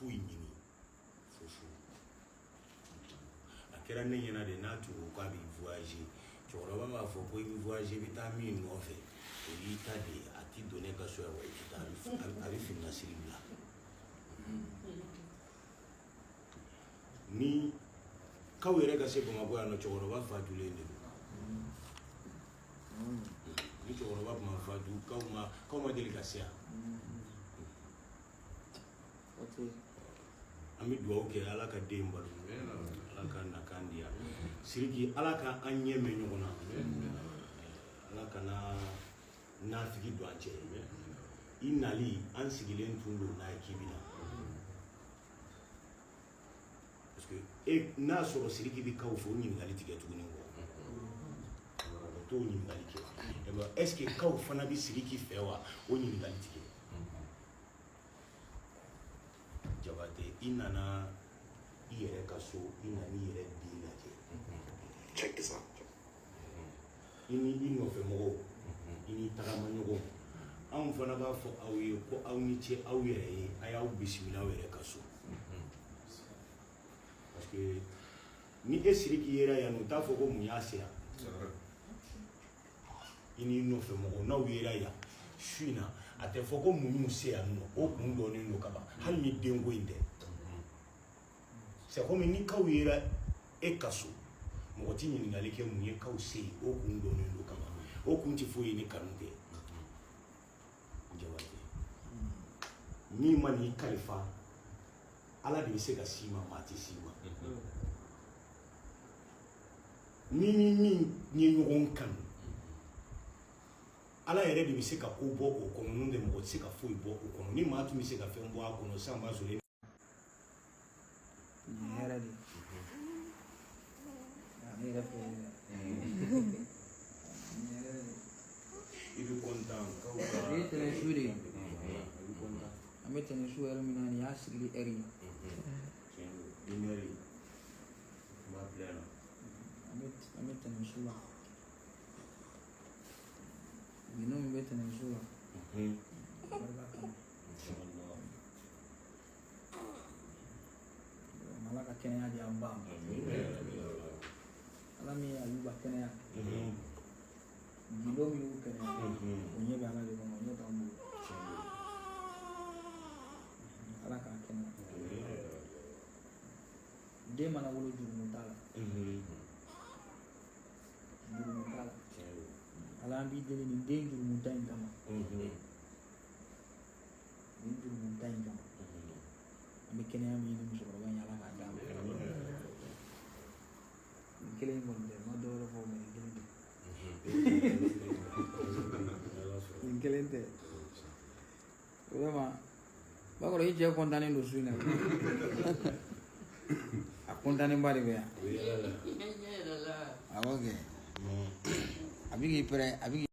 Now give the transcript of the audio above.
foyi ɲini fo furu. A kɛra ne ɲɛna de n'a tun ko k'a bɛ voyager, cɛkɔrɔba b'a fɔ ko i bɛ voyager, i bɛ taa min nɔfɛ o y'i ta de ye, a ti don ne ka so yan wa i ti taa, a bɛ fininasiri bila. Ni k'aw yɛrɛ ka se Bamakɔ yan nɔ, cɛkɔrɔba fatulen de don. Ni cɛkɔrɔba tun ma fatu, k'aw ma deli ka se yan. An bɛ dugawu kɛ Ala ka den balo, Ala ka nakan diya. Sidiki, Ala ka an ɲɛ mɛn ɲɔgɔn na, Ala kana nafigi don an cɛ. I nali an sigilen tun don n'a ye k'i bɛ na. Parce que e n'a sɔrɔ Sidiki bɛ kaw fɛ, o ɲininkali ti kɛ tuguni kɔ. O t'o ɲininkali kɛ. Est ce que kaw fana bɛ Sidiki fɛ wa? O ɲininkali ti kɛ. Jabate, i nana i yɛrɛ ka so, i nana i yɛrɛ den lajɛ. Check this out. I ni i nɔfɛmɔgɔw, i ni tagamaɲɔgɔnw. Anw fana b'a fɔ aw ye ko aw ni ce aw yɛrɛ ye, a y'aw bisimila aw yɛrɛ ka so. Parce que ni e Sidiki yera yan, u t'a fɔ ko mun y'a se yan. I n'i nɔfɛmɔgɔw n'aw yera yan su in na, a tɛ fɔ ko mun y'u se yan nɔ, o kun dɔnnen don ka ban, hali ni denko in tɛ. C'est comme ni kaw yera e ka so, mɔgɔ ti ɲininkali kɛ mun ye kaw se yen, o kun dɔnnen don ka ban, o kun ti foyi ye ni kanu tɛ. Jabate, min ma n'i kalifa, Ala de bɛ se ka s'i ma, maa tɛ s'i ma. Ni ni min ye ɲɔgɔn kanu, Ala yɛrɛ de bɛ se ka ko bɔ o kɔnɔ, n'o tɛ mɔgɔ tɛ se ka foyi bɔ o kɔnɔ. Ni maa tun bɛ se ka fɛn bɔ a kɔnɔ, sisan b'a sɔrɔ e. Nin ye hɛrɛ de ye. Ne yɛrɛ fɛ, nin ye hɛrɛ de ye. I bɛ content kaw ka. Nin ye tɛnɛn su de ye. I bɛ content. An bɛ tɛnɛn su ɛri min na, nin y'a sigili ɛri ye. Tiɲɛ don, lumière n b'a bila yan nɔ. An bɛ tɛnɛn su la. Minnu min bɛ tɛnɛn su la, barika kama. Inshallah. Ala ka kɛnɛya di an ba ma. Ala min ye Ayuba kɛnɛya, gindo min y'u kɛnɛya, o ɲɛ bɛ Ala de kɔnɔ, o ɲɛ t'an bolo. Ala k'a kɛnɛya. Den mana wolo jurumu t'a la. Jurumu t'a la. Ala an b'i deli nin den jurumu ta in kama. Nin jurumu ta in kama. An bɛ kɛnɛya min ɲini musokɔrɔba in ye, Ala k'a d'a ma. Nin kelen in kɔni tɛ, n ma dɔ wɛrɛ fɔ, mɛ nin kelen tɛ. Nin kelen tɛ. Vraiment, Bakɔrɔ i cɛ kɔntannen don su in na. A kɔntannenba de bɛ yan. Awɔ kɛ. A bɛ k'i pɛrɛn, a bɛ k'i.